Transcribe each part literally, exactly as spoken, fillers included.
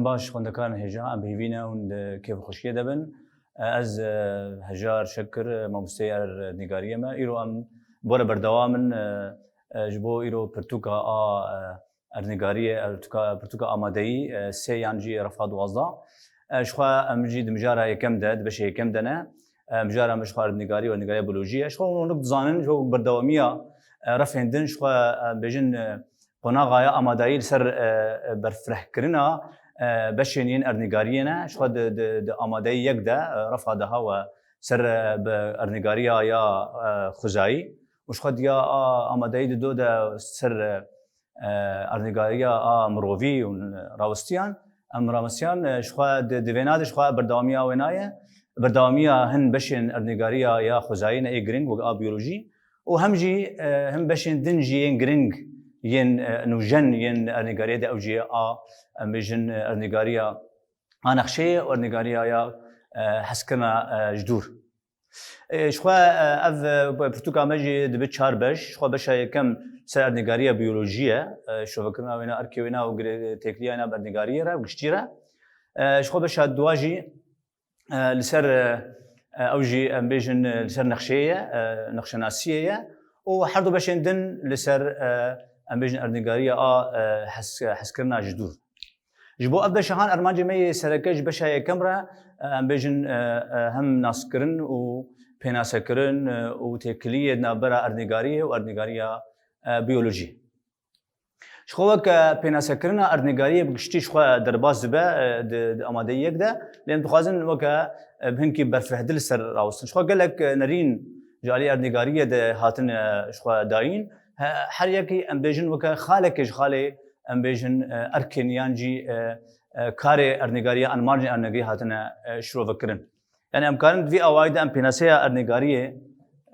Baş xwendekarên hêja, em bi hêvî ne hûn di kêfxweşiyê de bin. Ez, e, Hejar Şekir, e, mamosteyê erdnîgariyê me. Îro em bi we re berdewam in, e, e, ji bo îro pirtûka a, e, erdnîgariyê, e, pirtûka, pirtûka amadeyî, e, sê yan jî refa duwazdeh. E, ji xwe em jî di mijara yekem de, di beşê yekem de ne. E, mijara me ji xwe erdnîgarî û erdnîgariya biyolojî ye. Ji xwe hûn hinek dizanin, ji bo berdewamiya, e, refên din ji xwe, e, bêjin, e, qonaxa ya amadayî li ser, e, e, berfirehkirina, e, beşên yên erdnîgariyê ne. Ji xwe di, di, di amadeyî yek de, e, refa de ha we ser, e, bi erdnîgariya ya, e, xwezayî û ji xwe diya a amadeyî di do de ser, e, e, erdnîgariya a mirovî û rawistiyan. Em rawistiyan, e, ji xwe di, di vêna de ji xwe berdewamiya wêna ye. Berdewamiya hin beşên erdnîgariya ya xwezayî ne ê giring wek a biyolojî û hem jî, e, hin beşên din jî yên giring yên, e, nûjen yên erdnîgariyê de ew jî a, em bêjin, e, erdnîgariya a nexşeyê û erdnîgariya ya, e, hezkirina, e, ji dûr. E, ji xwe, e, ev, e, pirtûka me jî dibe çar beş. Ji xwe beşa yekem ser erdnîgariya biyolojî ye. E, şovekirina wêna, erkê wêna û girê-, têkiliya wêna bi erdnîgariyê re, bi giştî re. E, ji xwe beşa dua jî, e, li ser, e, e, ew jî em bêjin, e, li ser nexşeyê ye, e, nexşenasiyê ye. Û her du beşên din li ser, e, em bêjin erdnîgariya a, e, hes-, hezkirina ji dûr. Ji bo ev beşa han armancê me yê sereke ji beşa yekem re, e, em bêjin, e, e, hem naskirin û pênasekirin, e, û têkiliyê di navbera erdnîgariyê û erdnîgariya, e, biyolojî. Ji xwe weke pênasekirina erdnîgariyê bi giştî ji xwe derbas dibe, e, di, di amadeyî yek de, lê em dixwazin weke, e, bi hinkî berfirehtir li ser rawistin. Ji xwe gelek, e, nerîn ji alî erdnîgariyê de hatine, e, ji xwe dayîn. He-, her yekî em bêjin weke xalekê ji xalê em bêjin, e, erkên yan jî, e, e, karê erdnîgariya an marjên erdnîgariyê hatine, e, şirovekirin. Yani em karin di vî awayî de em pênaseya erdnîgariyê,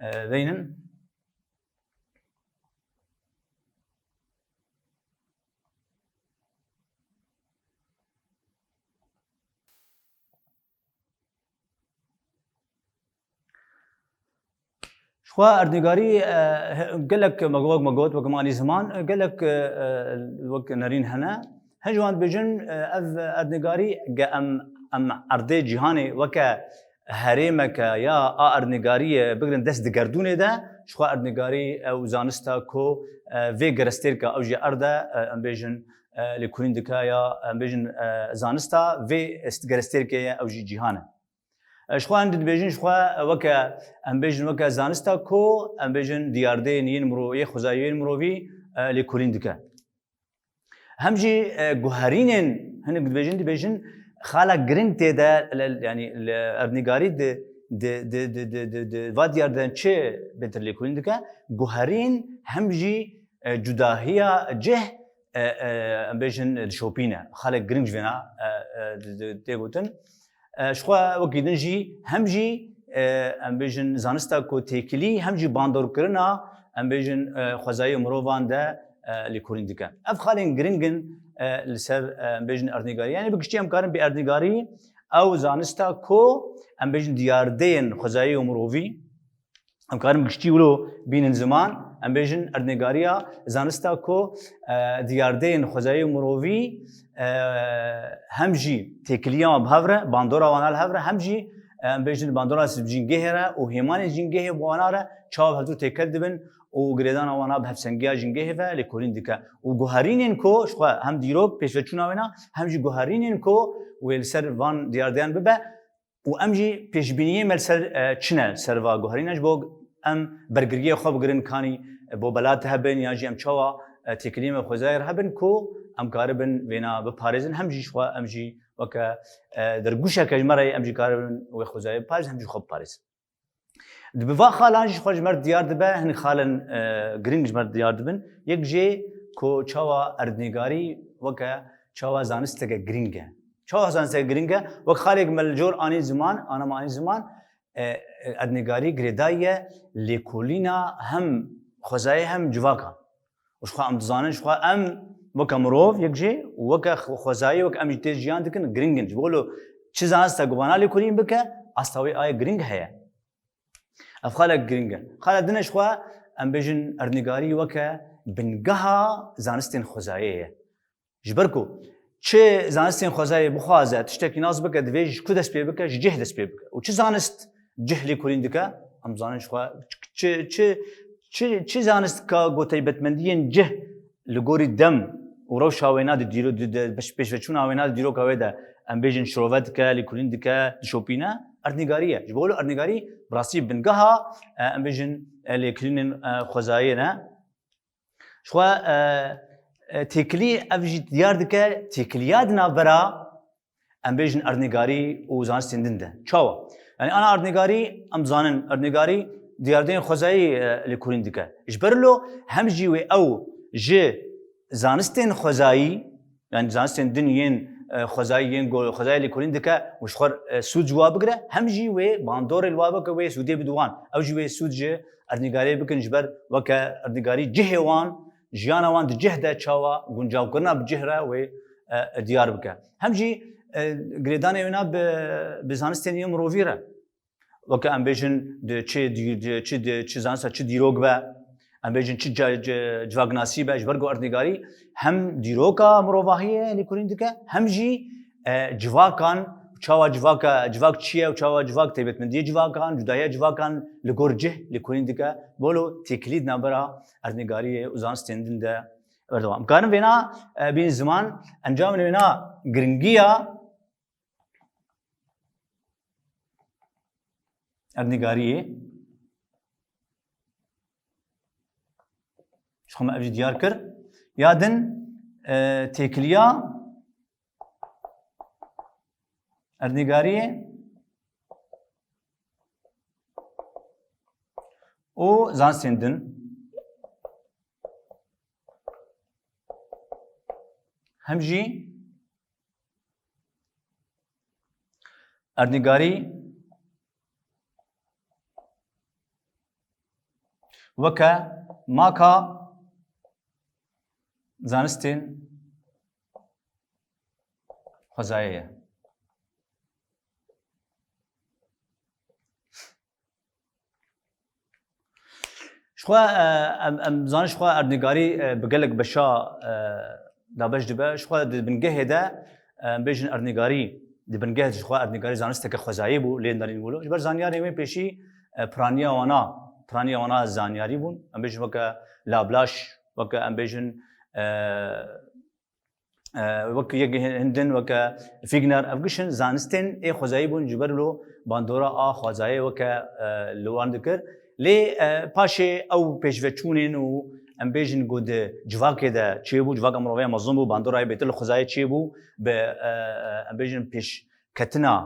e, deynin. Ji xwe erdnîgarî, e, he-, gelek me got, me got, wek me anî ziman, e, gelek, e, e, wek nerîn hene. Hin ji wan dibêjin, e, ev erdnîgarî ge em, em erdê cîhanê weke herêmeke ya a erdnîgariyê bigirin dest di gerdûnê de, ji xwe erdnîgarî ew zanista ku, e, vê gerestêrka ew jî erd e, e, em bêjin, e, lêkolîn dike ya, em bêjin, e, zanista vê est-, gerestêrkê ye ew jî cîhan e. E, ji xwe em dibêjin, ji xwe, e, weke, em bêjin weke zanista ku, em bêjin diyardeyên yên miro-, yê xwezayî yên mirovî, e, lêkolîn dike. Hem jî, e, guherînên, hinek dibêjin, dibêjin xala giring tê de, le-, yanî li erdnîgarî di, di, di va diyardeyan çi bêtir lêkolîn dike, guherîn hem jî, e, cudahiya cih, e, e, em bêjin, dişopîne. Xalek giring ji vêna, e, e, di, di, tê gotin. E, ji xwe wekî din jî, hem jî, e, em bêjin zanista ku têkilî, hem jî bandorkirina, em bêjin, e, xwezayê mirovan de, e, lêkolîn dike. Ev xalên giring in, e, li ser, e, em bêjin erdnîgarî. Yanî bi giştî em karin bê erdnîgarî ew zanista ku em bêjin diyardeyên xwezayê û mirovî, em karin giştî wilo bînin ziman, em bêjin erdnîgariya zanista ku, e, diyardeyên xwezayê û mirovî, e, hem jî têkiliya wan bi hev re, bandora wan a li hev re, hem jî, e, em bêjin bandora cîngehê re û hêmanên cîngehê bi wana re çawa bi hevdû têkel dibin û girêdana wana bi hevsengiya cîngehê ve lêkolîn dike. Û guherînên ku ji xwe hem dîrok pêşveçûna wêna, hem jî guherînên ku wê li ser van diyardeyan bibe, û em jî pêşbîniyê me li ser, e, çi ne, li ser va guherîna, ji bo em bergiriyê xwe bigirin, kanî, e, bo belat hebin, yan jî em çawa, e, têkiliyê me xwezayê re hebin ku em karibin vêna biparêzin, hem jî ji xwe, em jî weke, e, dergûşeke ji me re ye, em jî karibin wê xwezayê biparêzin, hem jî xwe biparêzin. Di bi va xalan jî xwe ji me re diyar dibe, hin xalên, e, giring ji me re diyar dibin. Yek jê ku çawa erdnîgarî weke çawa zanisteke giring e. Çawa zanisteke giring e? Wek xalek me li cor anî ziman, ana me anî ziman, e, e, erdnîgarî girêdayî ye lêkolîna hem xwezayê hem civakan. Û ji xwe em dizanin, ji xwe em weke mirov yek jê û weke xwe-, xwezayê wek em jî tê jiyan dikin, giring in. Ji bo lo çi zanista ku vana lêkolîn bike, asta wê aye giring heye. Ev xalek giring e. Xalek din e ji xwe em bêjin erdnîgarî weke bingeha zanistên xwezayê ye. Ji ber ku Çi zanistên xwezayê bixwaze tiştekî nas bike, divê ji ku dest pê bike? Ji cih dest pê bike. Û çi zanist cih lêkolîn dike? Em zanin jixwe çi, çi, çi, çi zanist ka got taybetmendiyên cih li gorî dem û rewşa wêna di dîro-, di, di, pêş-, pêşveçûna wêna di dîroka wê de, em bêjin, şirove dike, lêkolîn dike, dişopîne, erdnîgarî ye. Ji bo wilo erdnîgarî bi rastî bingeha, e, em bêjin, e, lêkolînên, e, xwezayê ne. Jixwe, e, e, têkilî ev jî diyar dike, têkiliya di navbera, em bêjin, erdnîgarî û zanistên din de. Çawa? Yanî ana erdnîgarî, em dizanin, erdnîgarî diyardeyên xwezayî, e, lêkolîn dike. Ji ber lo hem jî wê ew ji zanistên xwezayî, yanî zanistên din yên, e, xwezayî yên go-, xwezayê lêkolîn dike û ji xwe, e, sûd ji wa bigire, hem jî wê bandorê li wa bike, wê sûdê bide wan. Ew jî wê sûd ji erdnîgariyê bikin, ji ber weke erdnîgarî cihê wan, jiyana wan di cih de çawa guncawkirina bi cih re wê, e, diyar bike. Hem jî, e, girêdanê wêna bi, bi zanistên yên mirovî re. Weke em bêjin di çi dî-, di çi di-, çi zanista çi dîrok be, em bêjin çi ca-, ci-, civaknasî be, ji ber ku erdnîgarî hem dîroka mirovahiyê lêkolîn dike, hem jî, e, civakan, çawa civaka, civak çi ye û çawa civak taybetmendiyê civakan, cudahiya civakan li gor cih lêkolîn dike. Bolo têkilî di navbera erdnîgariyê û zanistên din de berdewam. Karin vêna, e, bîn ziman, encamên wêna giringiya erdnîgariyê. Ji xwe me ev jî diyar kir. Ya din, e, têkiliya erdnîgariyê û zanistên din. Hem jî erdnîgarî weke maka zanistên xwezayê ye. Jixwe, e, em, em zanin jixwe erdnîgarî, e, bi gelek beşa, e, dabeş dibe. Jixwe di bingehê de, e, em bêjin erdnîgarî, di bingeh de jixwe erdnîgarî zanisteke xwezayî bû, lê nerîn wilo. Ji ber zanyarên wê pêşî, e, piraniya wana, piraniya wana zanyarî bûn. Em bêjin weke Lablaş, weke em bêjin, e, e, wek yek hindin, weke Figner, ev gişin zanistên ê xwezayî bûn, ji ber lo bandora a xwezayê weke, e, li wan dikir. Lê, e, paşê ew pêşveçûnên û em bêjin ku di civakê de çêbû, civaka mirovê mezin bû, bandora wê bêtir li xwezayê çêbû, bi, e, e, em bêjin pêşketina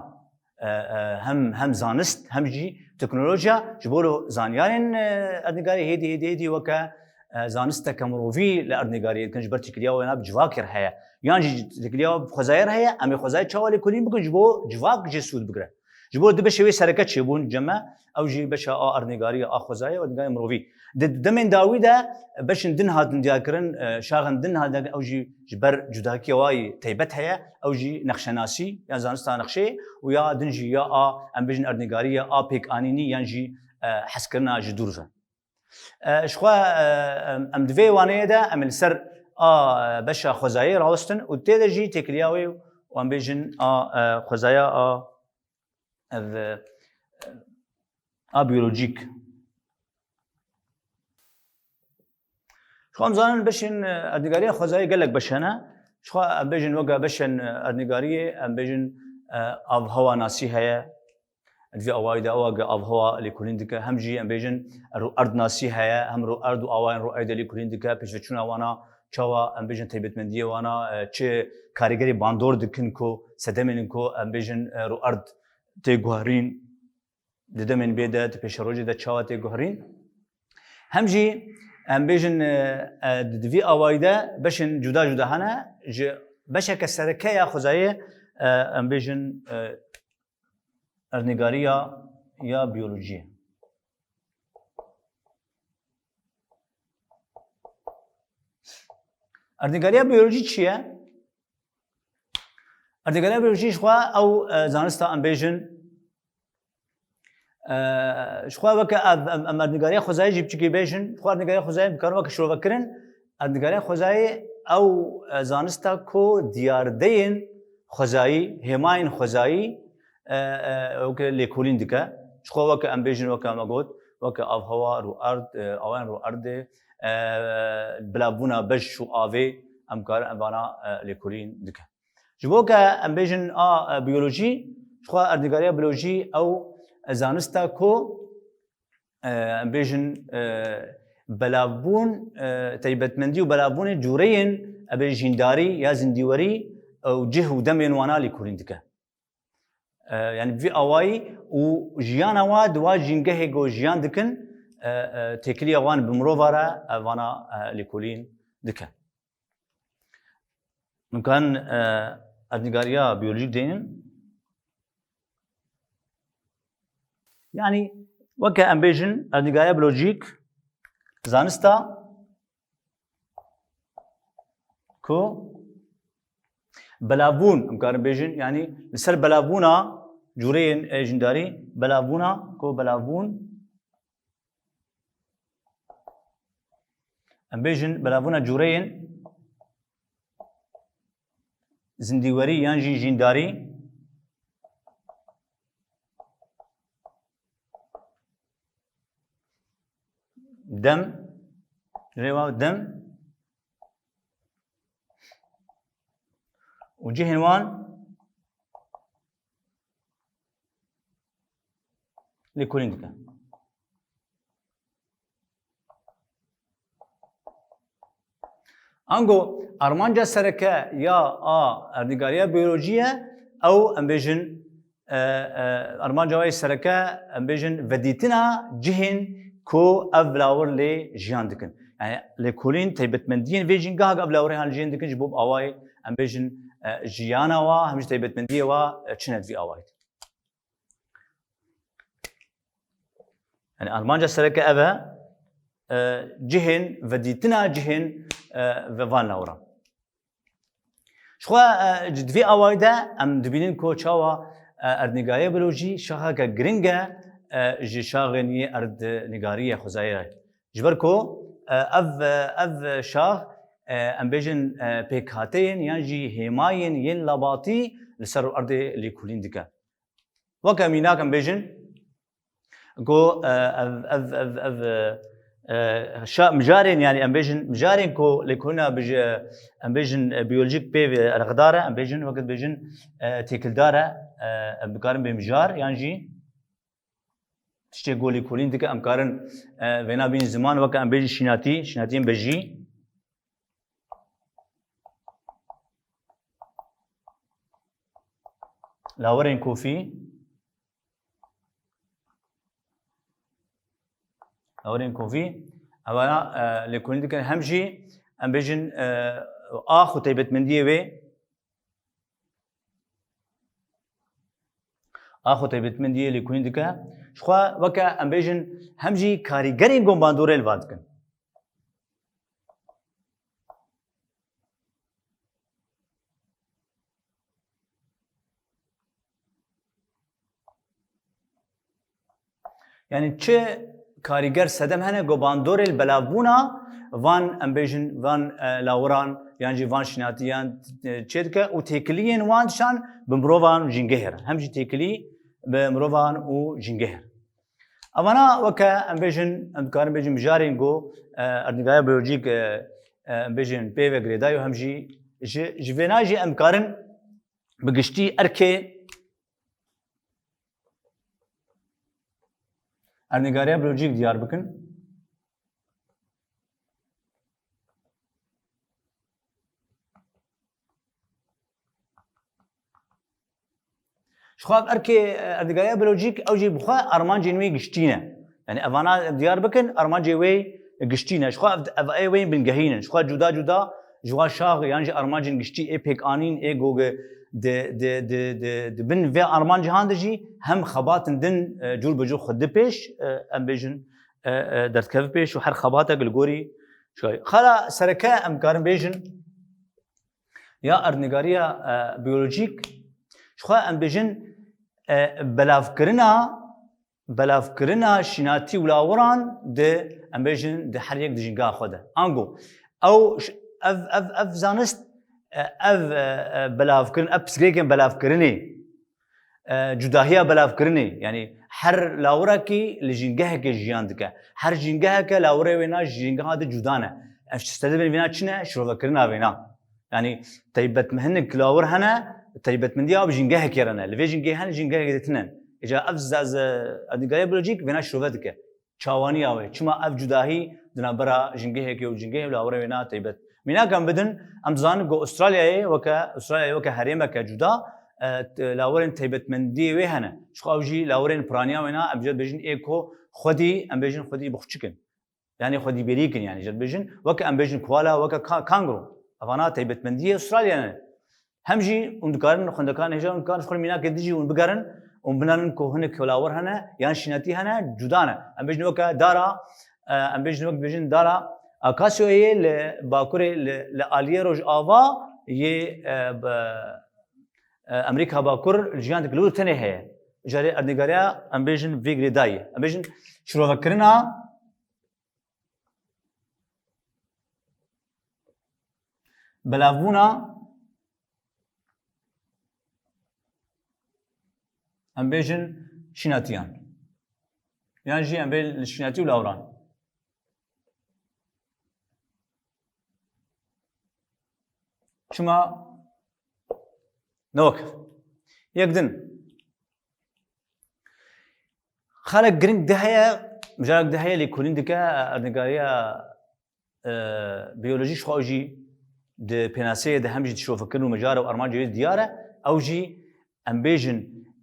e, e, hem, hem zanist, hem jî teknolojiya, ji bo zanyarên, e, erdnîgarî hêdî, hêdî, hêdî weke, e, zanisteke mirovî li erdnîgariyê dikin, ji ber têkiliya wêna bi civakê re heye. Yan jî têkiliya xwezayê re heye, em ê xwezayê çawa lêkolîn bikin, ji bo civak jê sûd bigire. Ji bo di beşê wê sereke çêbûn cem me, ew jî beşa a erdnîgarî ya a xwezayê û erdnîgarî mirovî. Di demên dawî de beşên din hatin diyarkirin, e, şaxên din hatin diyarkirin, ew jî ji ber cudakiya wayî taybet heye, ew jî nexşenasî, yan zanista nexşeyê û ya din jî ya a, em bêjin erdnîgarî ya a pêkanînî yan jî, e, hezkirina ji dûr ve. E, ji xwe, e, em, em di vê waneyê de em ê li ser a, e, beşa xwezayê rawestin û tê de jî têkiliya wê û em bêjin a, e, xwezaya a, ev, e, a biyolojîk. Jixwe em zanin beşên, e, erdnîgariya xwezayê gelek beş hene. Jixwe em bêjin weke beşên, e, erdnîgariyê, em bêjin, e, avhewanasî heye. Di vî awayî de ew age avhewa lêkolîn dike. Hem jî em bêjin rûerdnasî heye, hem rûerd û awayên rûerdê lêkolîn dike. Pêşveçûna wana çawa, em bêjin taybetmendiyê wana, e, çi karîgerê bandor dikin ku sedemên ku em bêjin, e, rûerd tê guherîn, di demên bê de, di pêşerojê de çawa tê guherîn. Hem jî em bêjin, e, e, di vî awayî de beşên cuda cuda hene, ji beşeke sereke ya xwezayê, e, em bêjin, e, erdnîgariya ya biyolojiyê. Erdnîgariya biyolojî çi ye? Erdnîgariya biyolojî jixwe ew, e, zanista em bêjin, e, jixwe weke ev, em, em erdnîgariya xwezayê jî biçikî bêjin, jixwe erdnîgariya xwezayê dikarin weke şirove kirin, erdnîgariya xwezayê Ew, e, zanista ku diyardeyên xwezayî, hêmayên xwezayî, e, e, weke lêkolîn dike. Ji xwe weke em bêjin, weke me got, weke avhewa, rûerd, e, awayên rûerdê, e, bilavbûna beş û avê, em karin em vana, e, lêkolîn dike. Ji bo ke em bêjin a, e, biyolojî, ji xwe erdnîgariya biyolojî ew, e, zanista ku, e, em bêjin, e, belavbûn, e, taybetmendî û belavbûnê cûreyên, em bê jîndarî ya zindîwerî, e, û cih û demên wana lêkolîn dike. E, yani vî awayî û jiyana wa di wa jîngehê ku jiyan dikin, e, e, têkiliya wan bi mirova re, e, vana, e, lêkolîn dike. Em karin, e, erdnîgariya biyolojîk deynin. Yani weke em bêjin erdnîgariya biyolojîk zanista ku belavbûn, em karin bêjin, yani li ser belavbûna cûreyên, e, jîndarî, belavbûna ku belavbûn Em bêjin belavbûna cûreyên zindîwerî yan jî jîndarî dem, rêwa dem û cihên wan lêkolîn dike. Ango armanca sereke ya a erdnîgariya biyolojî ye, ew em bêjin, e, e, armanca wê sereke em bêjin vedîtina cihên ku ev lawir lê jiyan dikin. Yani lêkolîn taybetmendiyên vê jîngeha ev lawirê han jiyan dikin ji bo bi awayê em bêjin, e, jiyana wa hem jî taybetmendiyê wa, e, çi ne di vî awayî de. Yani armanca sereke ev e, e, cihên, vedîtina cihên, e, ve van lawiran. Ji xwe, e, di vî awayî de em dibînin ku çawa, e, erdnîgariya biyolojî şaxeke giring e, e, ji şaxên yê erdnîgariyê xwezayê re. Ji ber ku, e, ev, e, ev şax, e, em bêjin, e, pêkhateyên yan jî hêmayên yên labatî li ser erdê lêkolîn dike. Weke mînak em bêjin ku, e, ev, ev, ev, ev, e, e, şa-, mijarên, yani em bêjin mijarên ku lêkolîna bij-, em bêjin, e, biyolojîk pê ve rexdar e, em bêjin weke dibêjin, e, têkildar e, e, em dikarin bê mijar yan jî tiştê ku lêkolîn dike em karin, e, vêna bînin ziman weke em bêjin şînatî, şînatiyên bejî. Lawerên kofî. Lawerên kofî. Evana, e, lêkolîn dikin hem jî em bêjin, e, ax û taybetmendiyê wê. Ax û taybetmendiyê lêkolîn dike. Ji xwe weke em bêjin hem jî karîgerên ku bandorê li van dikin. Yani çi karîger sedem hene ku bandorê li belavbûna van, em bêjin, van, e, lawiran yan jî van şînatiyan, e, çêdike û têkiliyên wan dişan bi mirovan û jîngehê re. Hem jî têkilî bi mirovan û jîngehê re. Evana weke em bêjin, em dikarin bêjin mijarên ku, e, erdnîgariya biyolojîk, e, e, em bêjin pê ve girêdayo hem jî ji, ji vêna jî em dikarin bi giştî erkê erdnîgariya biyolojîk diyar bikin. Ji xwe ev erkê, e, erdnîgariya biyolojîk ew jî bi xwe armancên wê giştî ne. Yani evana diyar bikin, armancê wê giştî ne. Ji xwe ev, ev ê wê bingehîn in. Ji xwe cuda cuda ji wan şax yan jî armancên giştî ê pêkanîn ê goge di, di, di, di, di bin vê armancihan de jî hem xebatin din, e, cûr bi cûr xwe di pêş, e, em bêjin, e, e, derdikeve pêş û her xebatek li gorî şayî. Xala sereke em karin bêjin ya erdnîgariya, e, biyolojîk, ji xwe em bêjin, e, belavkirina, belavkirina şînatî û lawiran di, em bêjin, di her yek di jîngeha xwe de. Ango, ew ş-, Ev, ev, ev zanist, e, ev, e, e, belavkirin, ev pirsgirêkên belavkirinê, e, cudahiya belavkirinê, yanî her lawirekî li jîngehekê jiyan dike. Her jîngeheke lawirê wêna ji jîngeha din cuda ne. Ev ji sedibên vêna çi ne? Şirovekirina vêna. Yanî teybet-, hinek lawir hene, teybetmendiya bi jîngehekê re ne. Li vê jîngehê hene, jîngehekê din tune. Îca ev ze-, ze-, erdnîgariya biyolojîk vêna şirove dike. Çawaniya wê, çima ev cudahî di navbera jîngehekê û jîngehê û lawirê wê na teybet? Mînak em bidin, em dizanin ku Australyayê weke, Australyayê weke herêmeke cuda, e, t-, lawirên teybetmendiyê wê hene. Çiqa ew jî lawirên piraniya wê na, em jê dibêjin ê ku xwedî, em bêjin xwedî bi xçik in. Yanî xwedî berîk in, yanî jê dibêjin, weke em bêjin koala, weke ka-, kangro. Evana teybetmendiyê Australya ne. Hem jî hûn dikarin, xwendekan hêja hûn dikarin ji xwe mînakê dijî hûn bigerin, hûn binanin ku hinek lawir hene, yan şînatî hene, cuda ne. Em bêjin weke dara, e, em bêjin wek bêjin dara Akasyoyê li bakurê, li, li aliyê rojava yê, e, bi, e, Amerîka Bakur jiyan dike li wir tenê heye. Carê erdnîgariya em bêjin vê girêdayî. Em bêjin şirovekirina belavbûna, em bêjin şînatiyan. Yan jî em bê li şînatî û lawiran. Çima ne wek yek din? Xalek giring di heye, mijarek di heye lêkolîn dike, erdnîgariya, e, biyolojî ji xwe ew jî di pênaseyê de hem jî di şirovekirin û mijara û armancê wê diyar e. Ew jî em bêjin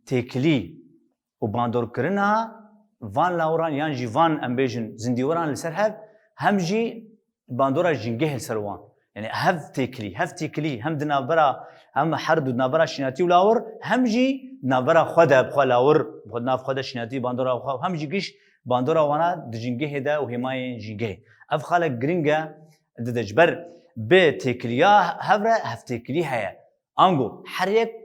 têkilî û bandorkirina van lawiran yan jî van em bêjin zindîweran li ser hev, hem jî bandora jîngehê li ser wan. Yanî hev têkilî, hev têkilî hem di navbera, hem her du di navbera şînatî û lawir, hem jî di navbera xwe de, bi xwe lawir, bi xwe di nav xwe de şînatî bandora xwe, hem jî giş bandora wana di jîngehê de û hêmayên jîngehê. Ev xalek giring e, dide ji ber bi têkiliya hev re hevtêkilî heye. Ango her yek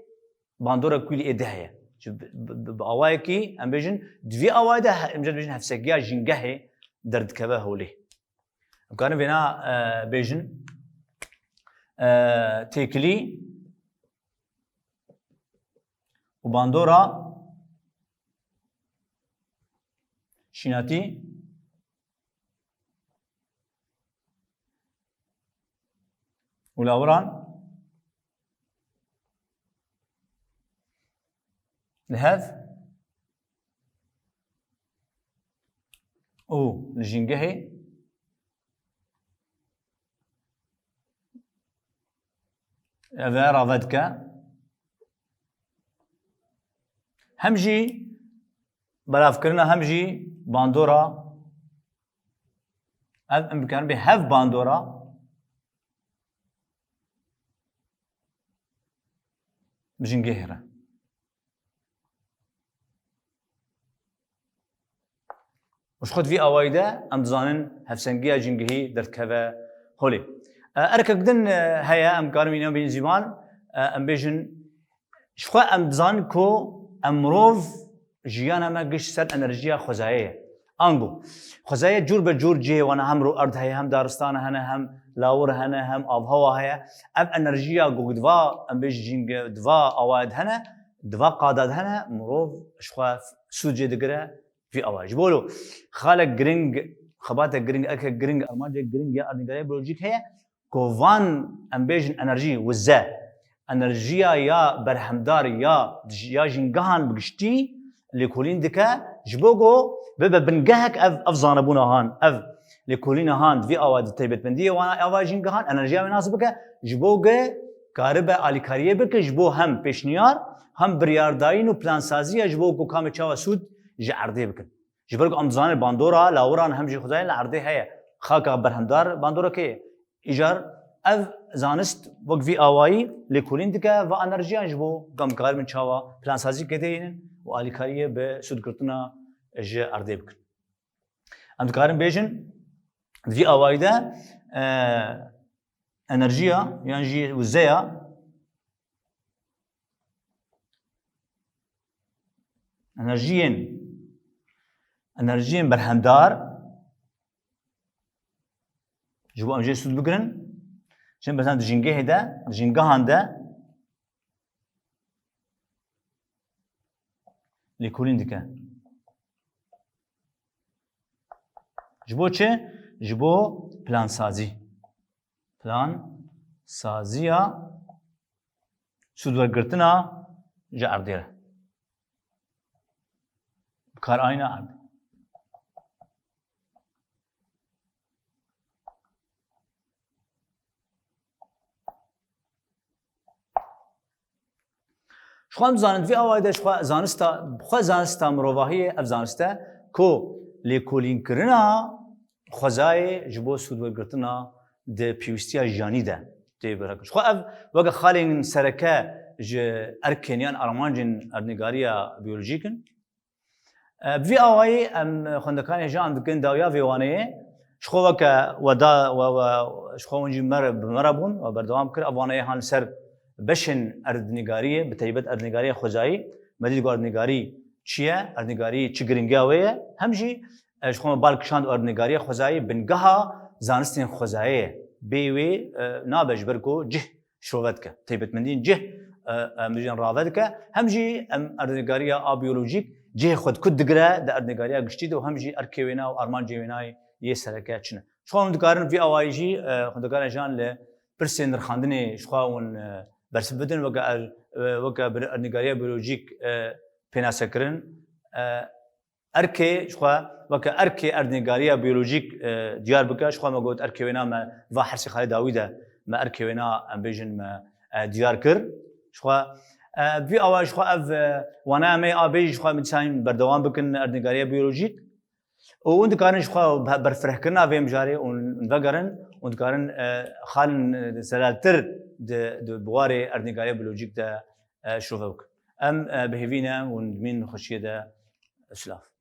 bandora kulî ê di heye. Ji bi, bi, bi, bi awayekî em bêjin, di vî awayê de he-, em jê dibêjin hevsegiya jîngehê derdikeve holê. Em karin vêna, e, bêjin, e, têkilî û bandora şînatî û lawiran li hev û li jîngehê ev e rave dike. Hem jî belavkirina, hem jî bandora, ev em dikarin bê hev bandora bi jîngehê re. Û ji xwe di vî awayî de em dizanin hevsengiya jîngehî derdikeve holê. E, erkek din, e, heye, em karin wî nebînin ziman, e, em bêjin, ji xwe em dizanin ku em mirov jiyana me giş ser enerjiya xwezayê ye. Ango, xwezayê cûr be cûr cihê wana hem rû erd heye, hem daristan hene, hem lawir hene, hem avhewa heye. Ev enerjiya ku di va, em bêjin jînge, di va awayê de hene, di va qada de hene, mirov ji xwe sûd jê digire vî awayê. Ji bo lo xalek giring, xebatek giring, erkek giring, armancek giring ya erdnîgariya biyolojîk heye ku van, em bêjin enerjî, wize, enerjiya ya berhemdar ya, ya jîngehan bi giştî lêkolîn dike, ji bo ku bibe bingehek ev, ev zanebûna han, ev lêkolîna han di vî awayê de taybetmendiyê wan ava jîngehan, enerjiya wê nas bike, ji bo ku karibe alîkariyê bike ji bo hem pêşniyar, hem biryardayîn û plansaziya ji bo ku kamê çawa sûd ji erdê bikin. Ji ber ku em dizanin bandora lawiran hem jî xwezayên li erdê heye. Xaka berhemdar bandoreke ye. Îcar ev zanist wek vî awayî lêkolîn dike va enerjiyan ji bo ku em karibin çawa plansazî kedeyînin û alîkariyê bi sûdgirtina ji erdê bikin. Em dikarin bêjin, di vî awayî de, e, enerjiya yan jî wizeya, enerjiyên, enerjiyên berhemdar ji bo em jê sûd bigirin, Çi mesela di jîngehê de, di jîngehan de lêkolîn dike. Ji bo çi? Ji bo plansazî. Plansaziya sûdwergirtina ji erdê re. Bi kar ayna erdê. Ji xwe em zanin, vî awayî de ji xwe zanista, bi xwe zanista mirovahiyê ev zanist e ku lêkolînkirina xwezayê ji bo sûdwergirtina di pêwîstiya jiyanî de tê bihîstin. Ji xwe ev weke xalên sereke ji erkên yan armancên erdnîgariya biyolojîk in. E, bi vî awayî em xwendekarên hêja em dikin dawiya vê waneyê. Ji xwe weke we da, we, we, ji xwe hûn jî me re, bi me re bûn, we berdewam kir. Ev waneyê han li ser beşên erdnîgariyê, bi taybet erdnîgariya xwezayî, me dît ku erdnîgarî çi ye, erdnîgarî çi giringiya wê ye. Hem jî, e, ji xwe me bal kişand û erdnîgariya xwezayî bingeha zanistên xwezayê ye. Bê wê, e, nabe ji ber ku cih şirove dike. Taybetmendiyên cih, e, e, em bêjin rave dike. Hem jî em erdnîgariya abiyolojîk cihê xwe di ku digire di erdnîgariya giştî de û hem jî erkê wêna û armancê wênayê yê sereke çi ne. Ji xwe hûn dikarin vî awayî jî, e, xwendekarên jan li pirsên nirxandinê ji xwe hûn, e, bersiv bidin weke er-, e, weke bir-, erdnîgariya biyolojîk, e, pênasekirin. E, erkê ji xwe weke erkê erdnîgariya biyolojîk, e, diyar bike. Ji xwe me got erkê wêna me va hersê xalê dawî de me erkê wêna em bêjin me, e, diyar kir. Ji xwe, e, vî awayî ji xwe ev, e, wanaya me a bê jî ji xwe em dîsa berdewam bikin erdnîgariya biyolojîk. Û hûn dikarin ji xwe be-, berfirehkirina vê mijarê hûn vegerin, hûn dikarin, e, xalên, e, zelaltir di, di biwarê erdnîgariya biyolojîk de, e, şirove bikin. Em, e, bi hêvî ne hûn dimîn xweşiyê de. Silav.